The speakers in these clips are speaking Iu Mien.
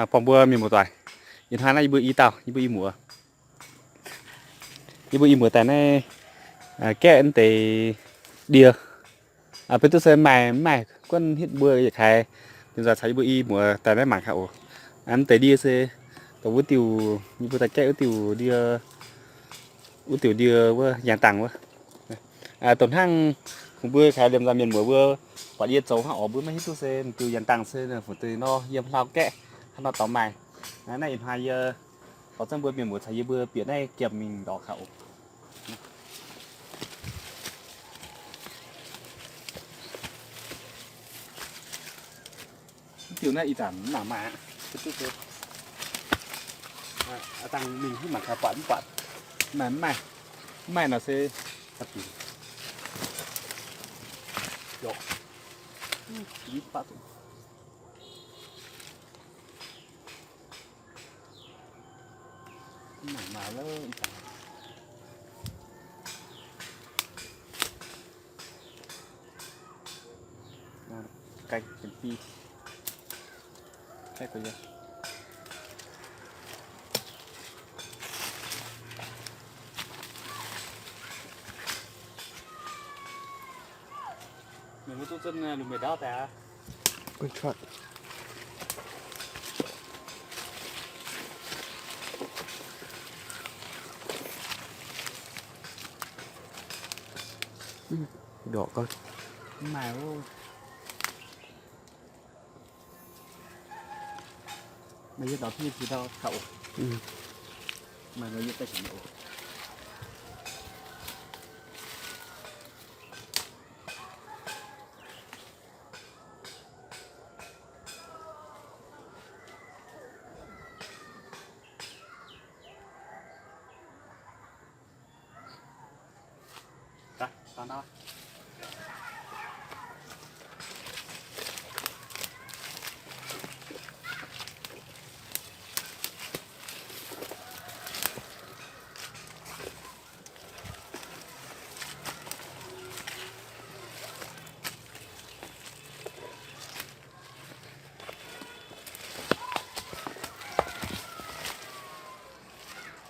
Buangh mbuo mienh muoz-doic, ih hnoi naaiv yie mbuo i dauh, yie mbuo i muoz, yie mbuo i muoz daaih naaiv gaeqv naaiv deix ndie. Beiv duqv se maaih, maaih guanh hitv mbuo yietc kaaix, ninh nzauh caux yie mbuo i muoz daaih naaiv mangc gaax oc. Naaiv deix ndie se dongh wuov diuh, yie mbuo daaih gaeqv wuov diuh ndie, wuov diuh ndie wuov yangh dangh wuov. Dongh hnangv mbuo kaaix liemh nzaaih mienh muoz mbuo buatc yie zoux hnangv oc, mbuo maiv hiuv duqv se diuh yangh dangh se fungc deix nor, yiem hlau gaeqv haaix nor dorh maaih. Naaiv ih hnoi yie dorh zengv mbuo mienh muoz caux yie mbuo bieqc naaiv giemh mingh ndorqc gaax oc. Diuh naaiv ih zanc mv nangc maaih aqv. Dangh mingh hiuv mangc gaax buatc mv buatc. Maaih mv maaih, mv maaih nor se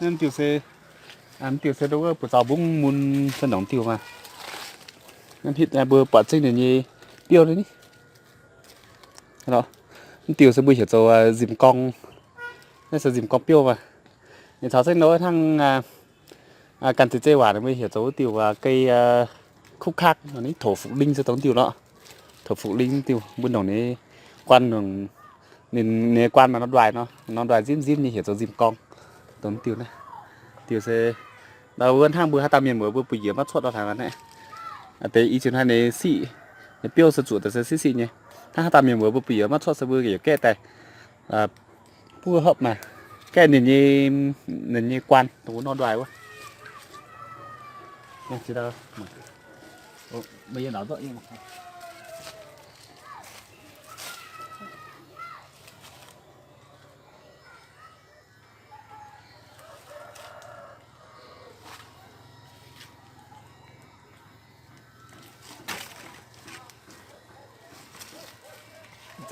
Naaiv diuh se, diuh se wuov buoz-zaux mbungv mun se nongc diuh maah. Naaiv hitv mbuo buatc zengv ninh nyei biouv ni. Mv diuh se mbuo heuc zoux nzimc gorng. Naaiv se nzimc gorng biouv maah. Ninh caux zengv nor hnangv ganh zeiz zeiv waac ninh mbuo heuc zoux wuov diuh gei kuv kakv, thổ Phục Linh se dongh diuh nor. Thổ Phục Linh diuh mbuo nongc ninh guan, ninh, ninh guan maaih norm nduaih nor, norm nduaih nzimv nzimv nyei heuc zoux nzimc gorng. Dongh diuh naaiv, diuh se wuov hnangv mbuo haaix dauh mienh muoz mbuo bun yie maiv cuotv lorh haic nor. Deix i ziouc hnangv ninh siqv, ninh biouv se zuqc daaih se siqv siqv nyei. Hnangv haaix dauh mienh muoz mbuo bun yie maiv cuotv se mbuo yietc gaeqv daaih buov hopv maah, gaeqv ninh nyei, ninh nyei guan dongh wuov norm nduaih wuov.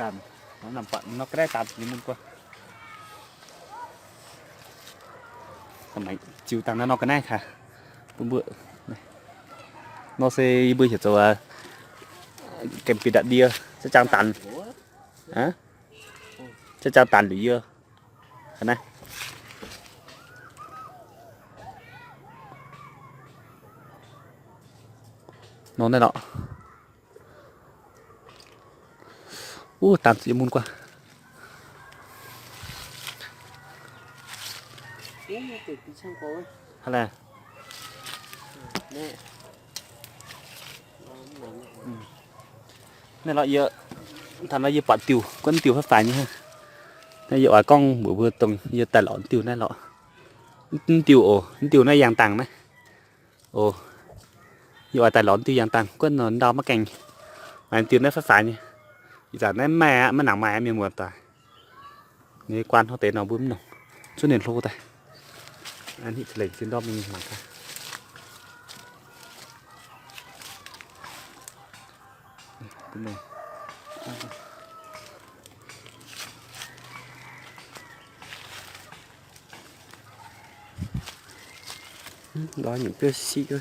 Zanc nor ga'naaiv daan nyei mun guoqv. Ziux dangh naaiv nor ga'naaiv kaax, mbuo, nor se yie mbuo heuc zoux gaem bieqc ndatc ndie, jaa-jaang daanx, jaa-jaang daanx liuz yie. Naaiv nor naaiv lorqc. Wuov, daan zuqc yie mun guaah. Naaiv lorqc, yie, taux naaiv yie buatc diuh, guanh diuh faix faix nyei. Naaiv yie oix gorngv mbuox mbuo dongh yie daaih lorz diuh naaiv lorqc. Diuh oc, diuh naaiv yangh dangh naaiv. Oc, yie oix daaih lorz diuh yangh dangh, guanh ndau maiv gaengh. Diuh naaiv faix faix nyei. Ih zanc naaiv maaih aqv, maiv nangc maaih aqv, mienh muoz-doic. Ninh guan hnangv deix nor mbuo mv nongc. Zuov ninh hlo daaih. Lengc zinh ndorm mingh mangc gaax. Lorz nyungc biouv siqv.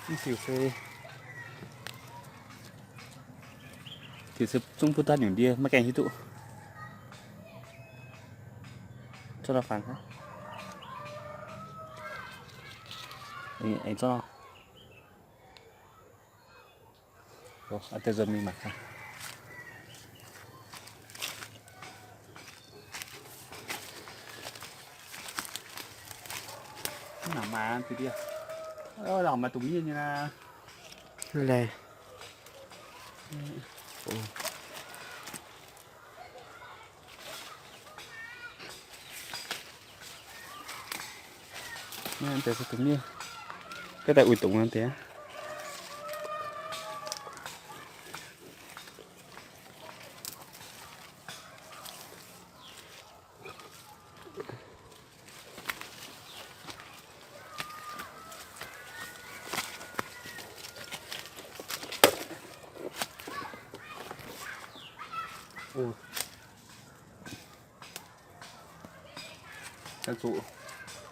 Mv diuc se, diuc se zungv butv daaih nyungc ndie maiv gaengh hiuv duqv. Zorqv nor fangx hnangv. Aengx zorqv nor. Ov, a'deix nzuonx mingh mangc gaax. Mv nangc maaih diuh ndie. Ov, nangc maaih dungz miev nyei naaiv. Laih. Naaiv deix se dungz miev. Ga'daaih uix dungz naaiv deix.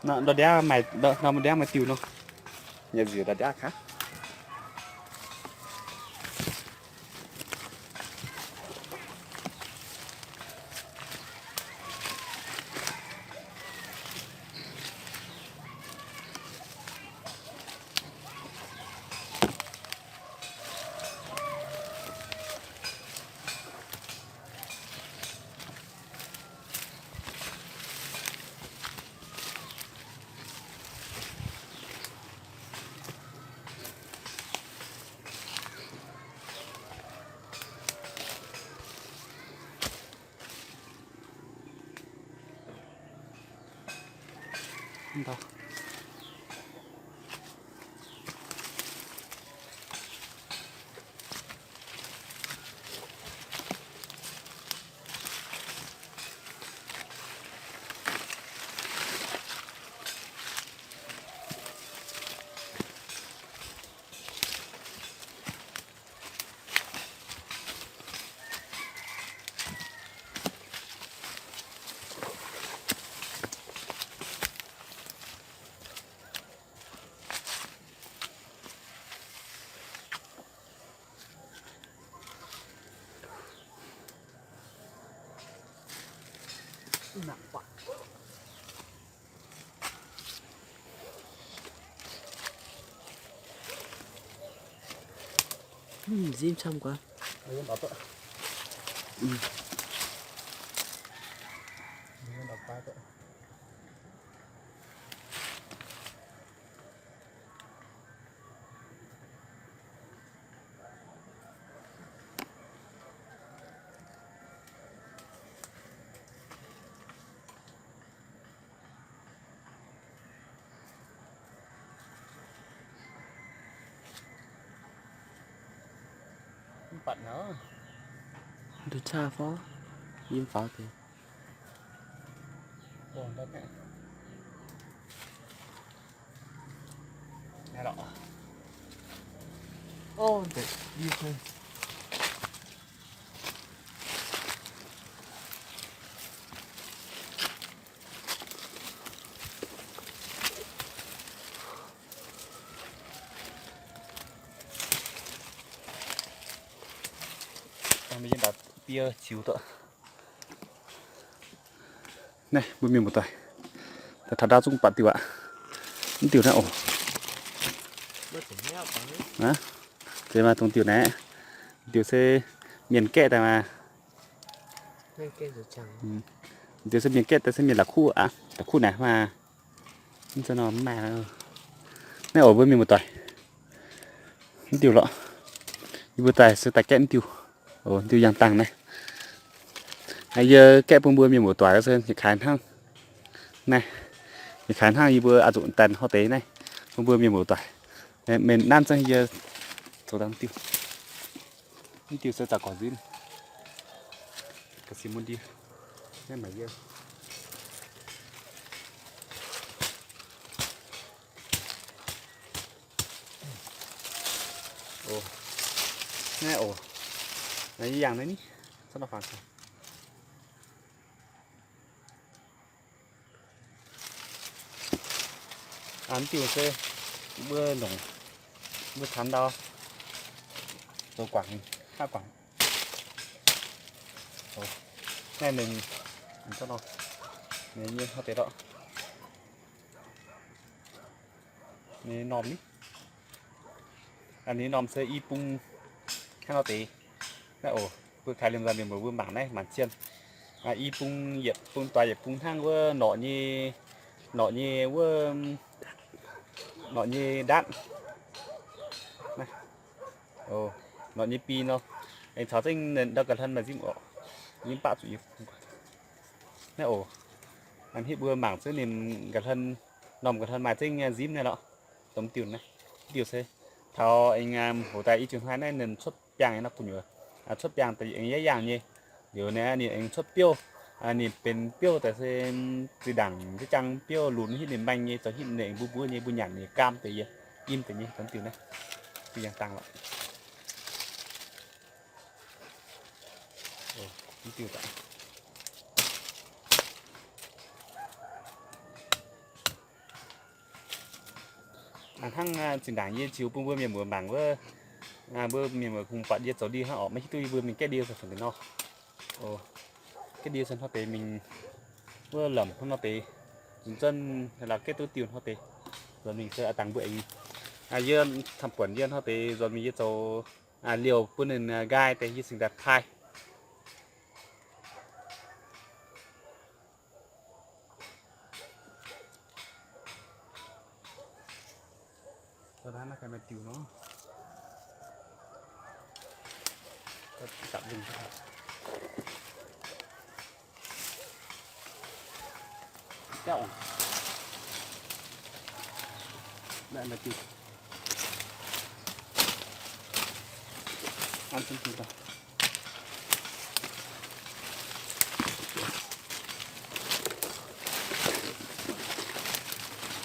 Ndortv ndiangx maaih, ndortv ndiangx maaih diuh nor. Nyanc nziux ndortv ndiangx gaax. Nzimv camv guaax. Mv baac nor, nduqc qaqv fov, yiem faaux deix. Mv baac biouv ziux duqv. Naaiv mbuo mienh muoz-doic, taux ndau zungv baac diuh aqv. Mv diuh naaiv oc. Aa, deix maaih dongh diuh naaiv. Diuh se mienh gaeqv daaih maah. Diuh se mienh gaeqv daaih se mienh la'kuqv aqv, la'kuqv naaic maah. Mv zeiz nor mv maaih. Naaiv oc mbuo mienh muoz-doic. Mv diuh lorqc. Yie mbuo daaih se daaih gaeqv mv diuh. Oc, diuh yangh dangh naaiv. Yie gaeqv bun mbuo mienh muoz-doic se yietc kaaix hnangv. Naaiv, yietc kaaix hnangv yie mbuo a'zuqc daaih hov deix naaiv bun mbuo mienh muoz-doic. Meih nanv zengv yie zoux dangh diuh. Mv diuh se zaux gorx nzimv. Ga'sie mun ndie. Naaiv maaih yie. Oc, naaiv oc, naaiv yie yangh naaiv ni, zorqv nor fangx gaax. Hnangv diuh se mbuo longc, mbuo taux ndau zoux guangc, haav guangc. Naaiv ninh, ninh nyei hnangv deix lorqc. Ninh norm ni, ninh norm se i bung hnangv nor deix. Naaiv oc, mbuo kaaix liemh nzoih mienh muoz mbuo mangc naaiv mangc zien. I bung yietc bung doix yietc bung hnangv wuov norqc nyei, norqc nyei wuov, norqc nyei ndaatv. Norqc nyei bi nor, aengx caux zengv ndau ga'hlen maaih nzimv oc. Nzimv baqv zuqc yie bung. Naaiv oc, hnangv mbuo mangc zengv ninh ga'hlen, norm ga'hlen maaih zengv nzimv naaiv lorqc. Dongh diuh naaiv, diuh se taux aengx hoc daaih i jiex hnoi naaiv ninh cuotv biangh nor gu'nyuoz, cuotv biangh daaih aengx yaac yangh nyei. Liuz naaiv ninh aengx cuotv biouv, ninh benx biouv daaih se zinh ndaangc ziex jangx biouv lunx hitv ninh maeng nyei, zoux hitv ninh aengx mbuov mbuov nyei, mbuo nyanc ninh gaam deix yie, im deix nyei. Dongh diuh naaiv, diuh yangh dangh lorqc. Hnangv zinh ndaangc yie ziux bun mbuo mienh muoz mangc wuov, mbuo mienh muoz kungx buatc yie zoux ndie hnangv orqc, maiv hiuv duqv yie mbuo mingh gaeqv ndie se fungc deix nor. Gaeqv ndie se hnoi deix mingh wuov lamc hnangv nor deix, nzunc zunv la'gaeqv duqv diuh hnoi deix. Nzuonx mingh se a'dangh mbuo aengx, yie camv buonc yie hnoi deix nzuonx mingh yie zoux liouh bun ninh nqaai deix yie cingx daaih pai.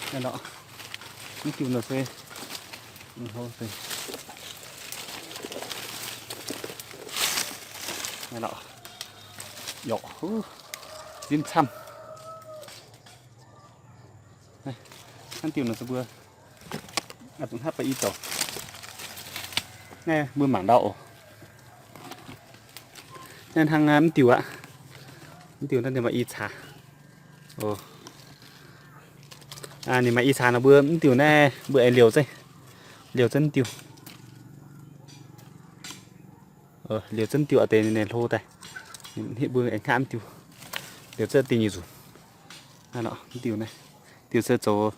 Naaiv nor, mv diuh nor se, hlo se. Naaiv nor, yorqc, nzimv camv. Hnangv diuh nor se mbuo, hnangv ba'gi zoux. Naaiv mbuo mangc ndau oc. Naaiv hnangv mv diuh aqv. Mv diuh naaiv ninh maaih i caax. Ninh maaih i caax nor mbuo mv diuh naaiv mbuo aengx liouh zengv, liouh zengv mv diuh. Liouh zengv mv diuh deix ninh hlo daaih. Hitv mbuo aengx hnangv mv diuh. Liouh zengv deix nyei nzunc. Mv diuh naaiv, diuh se zoux,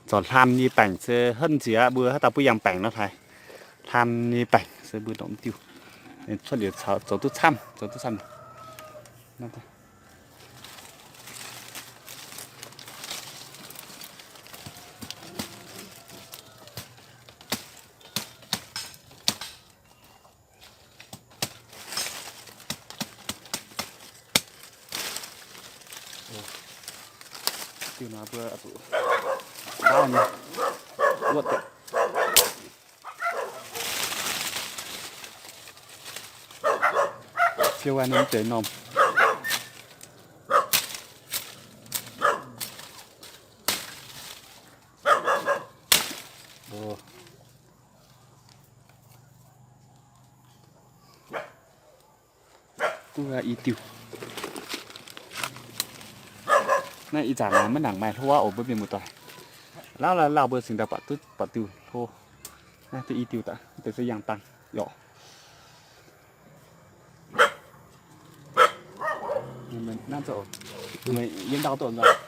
zoux hlam nyei baengc se henv nziex aqv, mbuo haaix dauh mbuo yangh baengc nor haaix. Hlam nyei baengc se mbuo ndongc mv diuh. Cuotv liuz caux zoux duqv camv, zoux duqv camv. Diuh nor mbuo zuqc ndaauv nyei wuotv daaih. Siou aqv, ninh mv zeiz norm. Duqv i diuh. Naaiv ih zanc maiv nangc maaih hlo aqv oc, mbuo mienh muoz-doic. Lauh lauh lauh mbuo cingx daaih buatc duqv buatc diuh hlo. Naaiv duqv i diuh daaih, deix se yangh dangh yorqc. Yiem ndau duqv nzauh.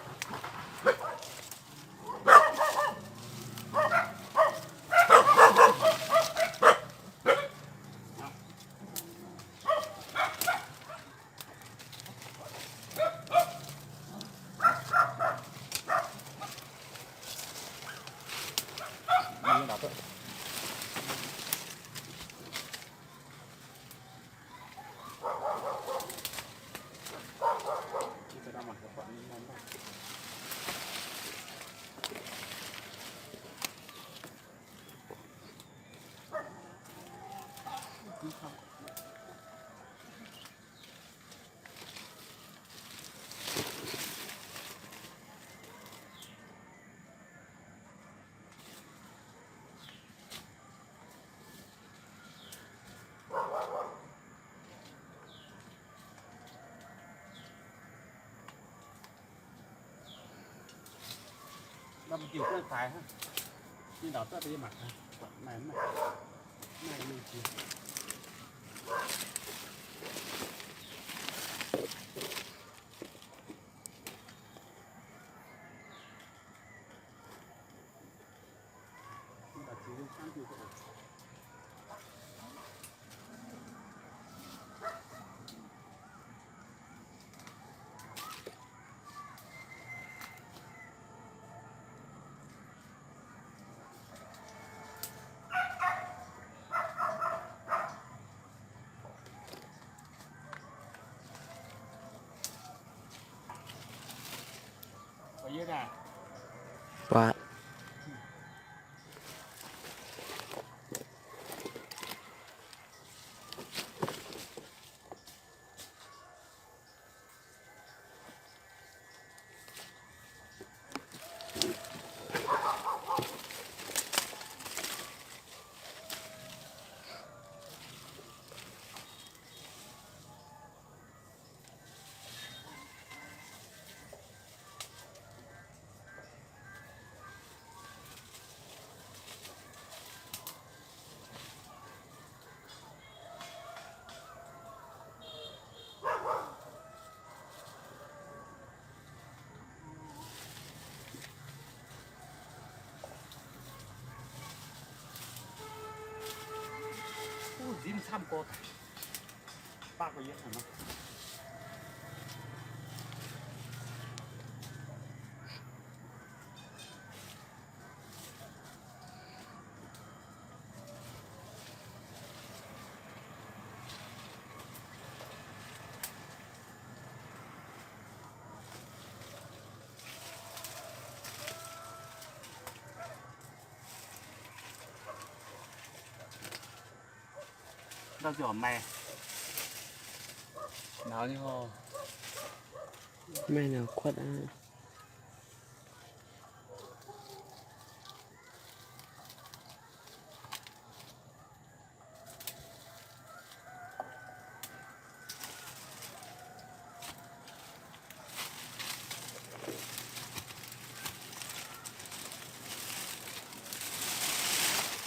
Maaih nor kuotv aqv.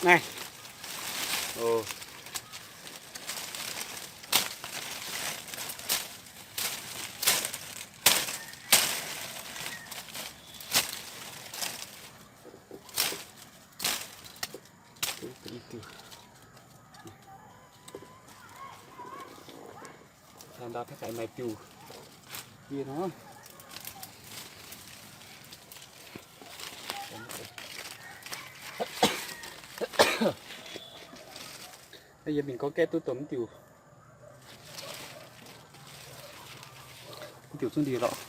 Naaiv. Yie mingh gorngv gaeqv duqv dongh mv diuh. Mv diuh zungv ndie lorqc.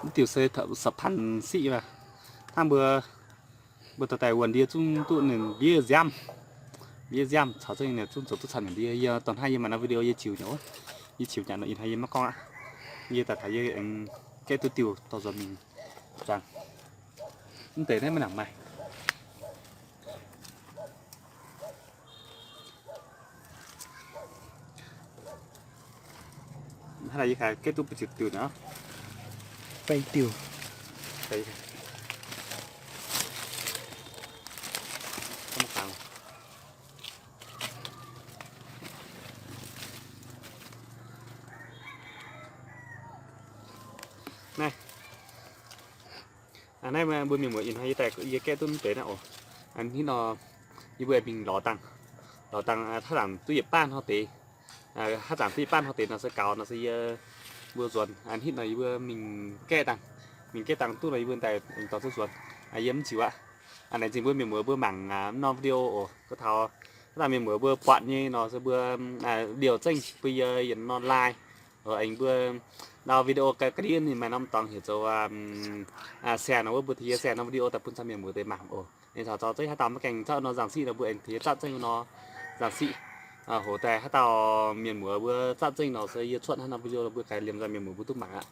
Mv diuh se sa'panh siqv aqv. Hnangv mbuo, mbuo dorh daaih wuonh ndie zungv duqv ninh mbiev nziaamv. Mbiev nziaamv caux zengv ninh zungv zoux duqv camv nyei ndie. Yie dorh hnangv yie maaih norm video yie ziux nyei, yie ziux nyanc nor ih hnoi yie maiv gorngv aqv. Yie daaih taux yie aengx gaeqv duqv diuh dorh nzuonx mingh zaangc. Mv deix naaiv maiv nangc maaih. Hnangv naaiv yie gaeqv duqv buo ziepc diuh nor. Baeng diuh. Naaiv, naaiv mbuo mienh muoz ih hnoi yie daaih yie gaeqv duqv mv deix naaiv oc. Hnangv nor, yie mbuo mingh lorz dangh, lorz dangh haaix zanc duqv yietc baanv hnoi deix. Haaix zanc duqv yietc baanv hnoi deix nor se gaux nor se yie mbuo nzuonx. Hnangv nor yie mbuo mingh gaeqv dangh, mingh gaeqv dangh duqv nor yie mbuo daaih dorh duqv nzuonx. Yie mv ziux aqv. Aa, naaic nzengc mbuo mienh muoz mbuo mangc norm video oc. Gorngv taux haaix dauh mienh muoz mbuo buatc nyei nor se mbuo liouh zengv bun yie yietc norm like, aengx mbuo norm video ga'ndiev ninh maaih norm dorngx heuc zoux share nor wuov, mbuo tengx yie share norm video daaih bun camv mienh muoz deix mangc oc. Ninh caux zaux zengv haaix dauh maiv gaengh zatv norm nzangc siqv nor mbuo aengx tengx yie zatv zengv wuov nor nzangc siqv. Hoc daaih haaix dauh mienh muoz mbuo zatv zengv nor se yie cuotv haaix norm video nor mbuo gaax liemh nzoih mienh muoz mbuo duqv mangc aqv.